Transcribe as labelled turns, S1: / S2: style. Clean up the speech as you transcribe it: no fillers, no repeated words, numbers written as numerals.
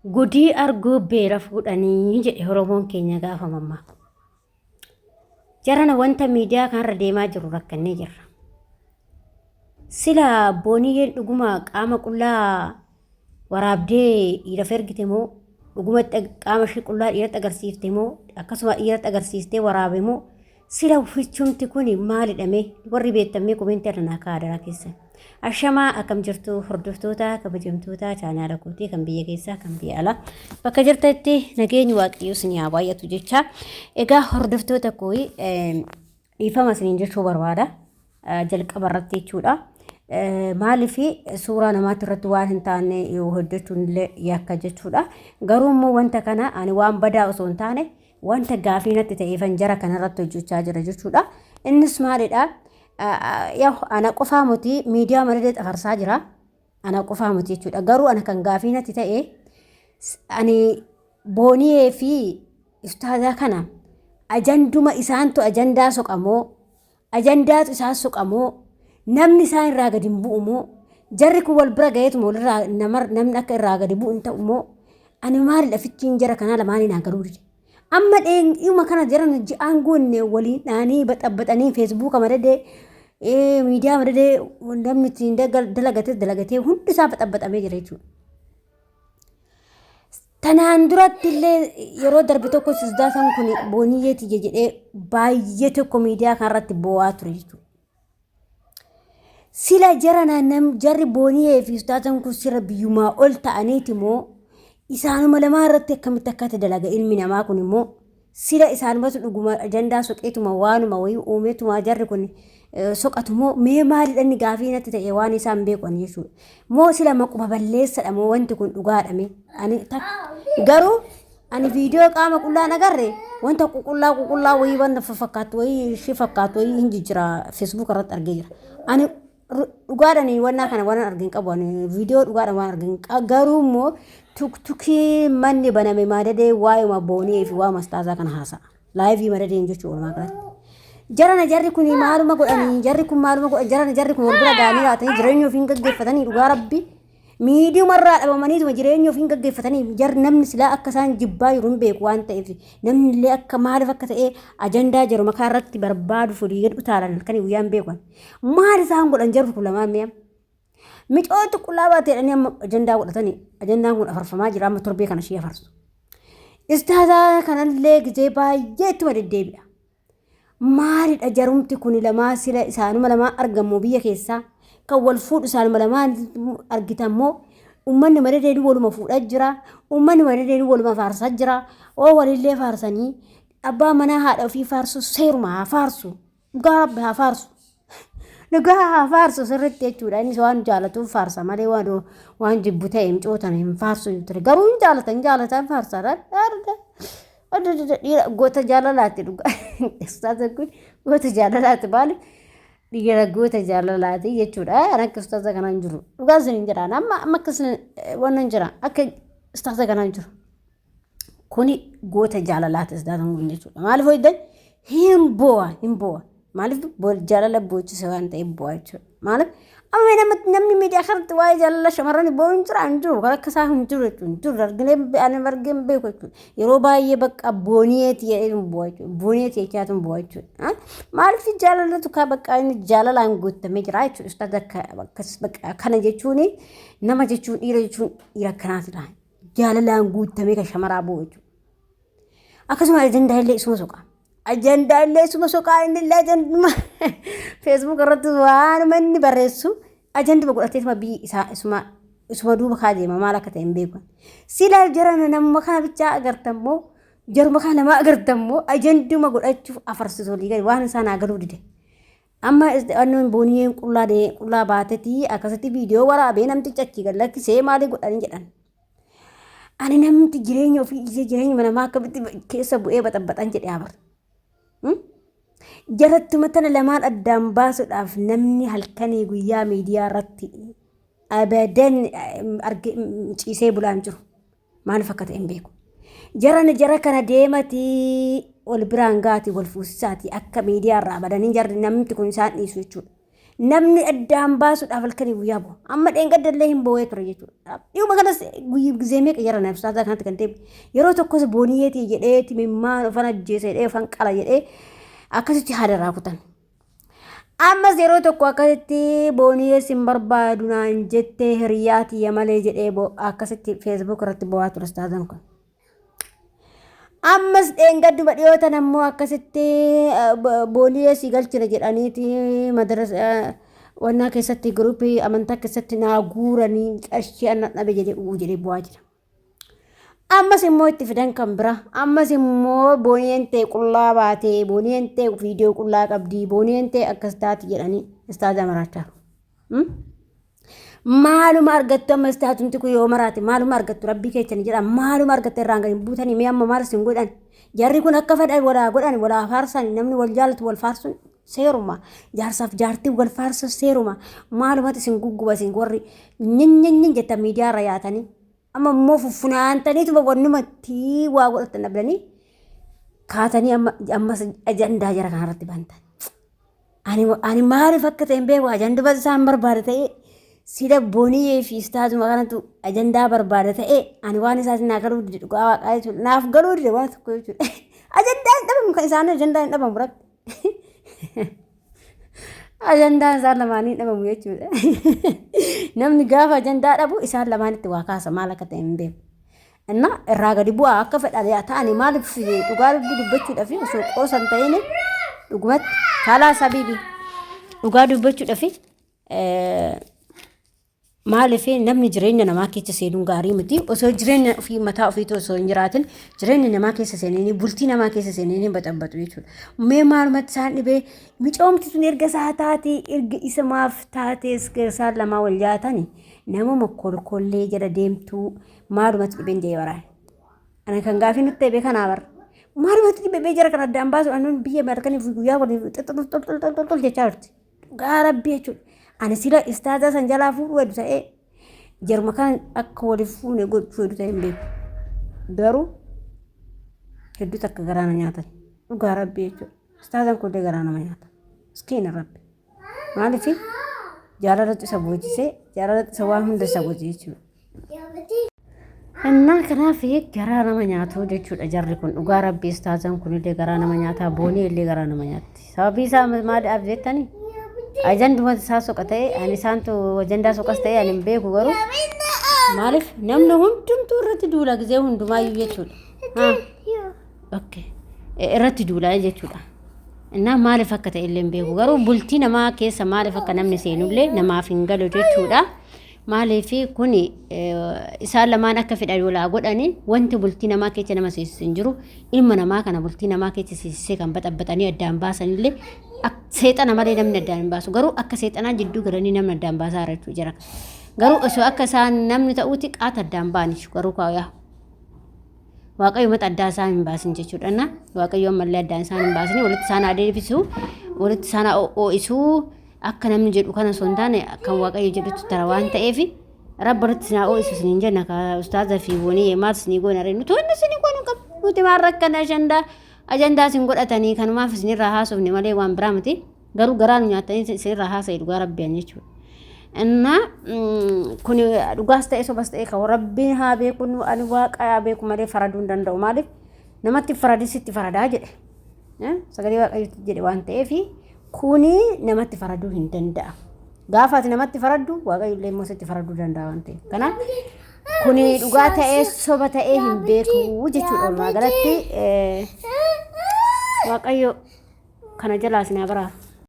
S1: Gudii arguu beera fuudhanii jedhe Oromoon keenya gaafa mammaaku. Jarana wanta miidiyaa kanarra deemaa jiru rakkannee jirra. Sila booniyyeen dhuguma qaama qullaa waraabdee dhiiraf ergite moo dhugumatti qaama ishee qullaa dhiiratti agarsiifte moo akkasuma dhiiratti agarsiistee waraabe moo Sila fichumti kuni maalidha mee warri beektan mee komentii irra naa kaa'aa adaraa keessan. Ashamaa akkam jirtu hordoftoota kabajamtoota chaanaala kootii kan biyya keessaa kan biyya alaa bakka jirtanitti nageenyi waaqayyoo isin haa baay'atu jecha egaa hordoftoota koo dhiifama isiniin jechuu barbaada jalqaba irratti jechuudha. Maaliif suuraa namaatti irratti waan hin taane yoo hojjechuun illee yakka jechuudha. Garuu immoo wanta kana ani waan badaa osoo hin taane Wanta gaafii natti ta'eefan jara kanarratti hojjechaa jira jechuudha. Innis maalidha? Yaw ana qofaa miti miidiyaa malee xafarsaa jira. Ana qofaa miti jechuudha. Garuu ana kan gaafii natti ta'e ani booniyee fi ustaazaa kana ajanduma isaantu ajandaa soqamoo Ajandaatu isaan soqa moo? Namni isaan irraa gadi hin bu'u moo? Jarri kun wal bira gaheetuma walirraa namni akka irraa gadi bu'u hin ta'u moo? Ani maalidha fichiin jara kanaa lamaanii naa galuu dide. Amma dhiyuma kana jara ji'aan guunne waliin dhaanii baxabbaxanii feesbuuka madadee miidiyaa madadee namni ittiin dalagatee dalagatee hundi isaa baxabbaxamee jira jechuudha. Tanaan duratti illee yeroo darbe tokko sisdaasan kun booniyyee tiyya jedhee baay'ee tokko miidiyaa kanarratti boo'aa ture jechuudha. Sila jara nam jarri booniyyee fi ustaazan kun sira biyyumaa ol ta'aniiti moo isaanuma lamaa irratti akkamitti akkatti dalaga ilmi namaa kun immoo Sila isaanumatu dhuguma ajandaa soqeetuma waanuma wayii uumeetuma jarri kun soqatu moo mee maalidha inni gaafii natti ta'e waan isaan beeku ani jechuudha. Moo sila maquma balleessadha moo wanti kun dhugaadha mee ani garuu ani viidiyoo qaama qullaan agarre wanta ququllaa ququllaa wayii wanta fakkaattu wayii ishee fakkaattu wayii hin jijjira feesbuuk irratti argee jira. Ani Dhugaadhaan wannaa kana waan argin qabu ani viidiyoo dhugaadhaan waan argin garuu immoo tuktukii manni baname maadadee waa'uma boonii fi waa'uma istaazaa kana haasa'a. Laayivii madadeen jechuudha walumaa galatti. Jarana jarri kun maaluma godhanii jarri kun maaluma godhan jarana jarri kun wal bira ga'anii raatanii jireenya ofii hin gaggeeffatanii dhugaa rabbi. Miidiyumarraa dhabamaniituma jireenya ofii hin gaggeeffatanii jarri namni silaa akka isaan jibbaa jiru hin beeku waan ta'eef namni illee akka maaliif akka ta'e ajandaa jiru makaa irratti barbaadu furii gad utaalan halkanii guyyaa hin beeku. Maal isaan godhan jarri kun lamaan mi'a? Micootu qullaa baatee jedhanii amma ajandaa godhatanii ajandaan kun afarfamaa jira amma torbee kana ishee afarsu. Istaazaa kanallee gizee baay'ee ittuma deddeebi'a. Maalidha jarumti kuni lamaa sila isaanuma lamaa argamu biyya keessaa kan wal fuudhu isaanuma lamaa argitan moo ummanni madadeen waluma fuudhaa jira ummanni madadeen waluma faarsaa jira oo walillee faarsanii abbaa manaa haadha ofii faarsu seeruma haa faarsu dhugaa rabbi haa faarsu dhugaa haa faarsu sirriitti jechuudha innis waan jaalatuuf faarsa malee waan waan jibbu ta'e micootan hin faarsu ture garuu hin jaalata hin jaalata hin faarsa Dhiira goota jaalalaati dhugaa. Ustaaza kun goota jaalalaati maali? Dhiira goota jaalalaati jechuudha. Ani akka ustaaza kanaan jiru. Dhugaa isin hin jedhaan. Amma amma akka isin waan hin jira. Akka ustaaza kanaan jiru. Kuni goota jaalalaati ustaazan kun jechuudha. Maaliif hojjetan? Hin boo'a hin boo'a. Maaliif jaalala boochise waan ta'eef boo'a jechuudha. Maaliif amma namni miidiyaa kanatti waa'ee jaalala shamarran boo'u hin jira hin jiru kan akka isaa hin jiru jechuudha hin jiru arginee ani argee hin beeku jechuudha. Yeroo baay'ee bakka booniyeeti jedhee hin boo'a jechuudha. Booniyeeti jechaatu hin boo'a jechuudha. Maaliif jaalalatu kaa bakka inni jaalalaan guutamee jira jechuudha. Ustaaz akka akkas bakka kana jechuun nama jechuun dhiira jechuun dhiira akkanaatidha. Jaalalaan guutamee kan shamaraa boo'u jechuudha. Akkasuma ajandaa illee isuma soqa. Ajandaa illee isuma soqaa inni illee ajanduma feesbuuk irratti waanuma inni barreessu ajanduma godhateetuma biyyi isaa isuma isuma duuba kaa deema maal akka ta'e hin beeku. Sila jarana namuma kana bichaa agartammoo jaruma kana namaa agartammoo ajanduma godhachuuf afarsisu olii gadi waan isaa naa galuu dide. Amma annoon booniyeen qullaa qullaa baatetii akkasitti viidiyoo waraabee namtichi achii gad lakkisee maali godhanii jedhan. Ani namti jireenya ofii dhiisee jireenya namaa akkamitti keessa bu'ee baxabaxan jedhee abar. Jarattuma tana lamaan addaan baasuudhaaf namni halkanii guyyaa miidiyaa irratti abadan ciisee bulaan jiru. Maaliif akka ta'e hin beeku. Jarana jara kana deematii wal biraan gaatii wal fuusisaatii akka miidiyaa irraa badanii jarri namni kun isaan dhiisu jechuudha. Namni addaan baasuudhaaf halkanii guyyaa bu'a. Amma dheengadda illee hin boo'ee ture jechuudha. Dhiyuma kanas guyyaa gizee meeqa jara na ibsaataa kanatti kan ta'e yeroo tokkos booniyyeetii jedheeti mimmaan ofan ajjeesa jedhee ofan qala jedhee akkasitti haadha kutan. Ammas yeroo tokko akkasitti booniyyee sin barbaadu naan jettee hiriyaa tiyya malee jedhee akkasitti feesbuuk irratti bo'aa ture ustaazan kun. Ammas dheengadduma dhiyootan ammoo akkasitti booniyyee si galchina jedhaniiti madarasa wannaa keessatti giruupii amantaa keessatti naa guuranii qarshii anna dhabe jedhee u'uu jedhee bu'aa jira. Ammas immoo itti fidan kan bira. Ammas immoo booniyeen ta'e qullaa baatee booniyeen ta'e viidiyoo qullaa qabdii booniyeen ta'e akkas taati jedhanii istaaza maraachaa jiru. Maaluma argattu amma istaatumti kun yoo maraate maaluma argattu rabbii keessan jedha maaluma argatte irraan gadi buutanii mee amma maal isin godhan jarri kun akka fedhan walaa godhan walaa faarsan namni wal jaalatu wal faarsun seeruma jaarsaaf jaartiin wal faarsun seeruma maalumatti isin gugguba isin warri nyin jettan miidiyaa irra yaatanii amma immoo fuffunaantaniituma wannumatti waa godhatan dhabdanii kaatanii amma ammas ajandaa jara kanarratti bantan. Ani maaliif akka ta'e hin beeku ajanduma isaan barbaada ta'e sila booniyee fi istaazuma kanatu ajandaa barbaada ta'e ani waan isaas naa galuu dide dhugaa waaqaa jechuudha naaf galuu dide waan tokko jechuudha. Ajandaa hin dhabamu kan isaan ajandaa hin dhabamu rabbi. Ajandaan isaan lamaanii hin dhabamu jechuudha. Namni gaafa ajandaa dhabu isaan lamaanitti waa kaasa maal akka ta'e hin beeku. Inna irraa gadi bu'aa akka fedhan yaa ta'ani maaliif dhugaa dubbii dubbachuudhaaf osoo qoosan ta'in dhugumatti kaalaa sabiibi dhugaa dubbachuudhaaf Maaliif namni jireenya namaa keessa seenuun gaarii miti. Osoo jireenya ofii mataa ofiitu osoo hin jiraatin jireenya namaa keessa seenanii bultii namaa keessa seenanii baxabbatu jechuudha. Mee maalumatti isaan dhibee micoomti tun erga isaa taatee erga isa maaf taatees isaan lamaa wal jaatani namuma kolkollee jala deemtuu maalumatti dhibeen jee baraan. Ana kan gaafii nutti ta'e kanaa bara. Maalumatti dhibee jara kan addaan baasu anuun biyya malkanii guyyaa waliin xixxixxixxixxix jechaa jirti. Dhugaa rabbii jechuudha. Ani sila istaazaa san jalaa fuudhuu hedu ta'ee jaruma kan akka waliif fuune gochuu hedu ta'e hin beeku. Garuu hedduu takka garaa na nyaatan. Dhugaa rabbii jechuudha. Istaazaan kunillee garaa nama nyaata. Miskiina rabbi. Maaliif jaalalatu isa boojisee jaalalatu isa waan hunda isa godhe jechuudha. Innaa kanaaf garaa nama nyaatu jechuudha jarri kun dhugaa rabbii istaazaan kunillee garaa nama nyaataa boonii illee garaa nama nyaatti. Sababii isaa maaliif jettanii ajanduma isaa soqa ta'e ani isaantu ajandaa soqas ta'e ani hin beeku garuu maaliif namni hundumtuu irratti duula gizee hundumaayyuu jechuudha. Haa. Okay. Irratti duulaa jechuudha. Innaa maaliif akka ta'e illee hin beeku garuu bultii namaa keessa maaliif akka namni seenullee namaaf hin galu jechuudha. Maaliif kuni isaan lamaan akka fedhan walaa godhani wanti bultii namaa keessa nama seesisu hin jiru. Ilma namaa kana bultii namaa keessa seesisee kan baxabbaxanii addaan baasanillee seexana malee namni addaan hin baasu. Garuu akka seexanaa jidduu galanii namni addaan baasaa jira jira. Garuu osoo akka isaan namni ta'uuti qaata addaan baani garuu kaayaa. Waaqayyo mata addaa isaan hin baasin jechuudha. Na Waaqayyo ammallee addaan isaan hin baasin walitti isaan haa deebisu walitti isaan haa ho'isu akka namni jedhu kana osoo hin taane kan Waaqayyo jedhutti tara waan ta'eef rabba walitti isin haa ho'isu isiniin jenna ka ustaaza fi bonii maal isinii goona ree nuti wanni isinii goonu qabu nuti maal rakkana ajandaa ajandaa isin godhatanii kanumaaf isinirraa haasofne malee waan biraa miti. Garuu garaa nu nyaatanii isinirraa haasa'e dhugaa rabbiin jechuudha. Innaa kun dhugaas ta'e sobas ta'e kan rabbiin haa beeku nu ani waaqa haa beeku malee faraduu hin danda'u maaliif namatti faradis sitti faradaa jedhe. Sagalee waaqayyootti jedhe waan ta'eef kuni namatti faraduu hin danda'a. Gaafa ati namatti faraddu waaqayyo illee immoo sitti faraduu danda'a waan ta'eef. Kanaaf kuni dhugaa ta'ee soba ta'ee hin beeku jechuudha walumaa galatti waaqayyo kana jalaa isin haa baraaru.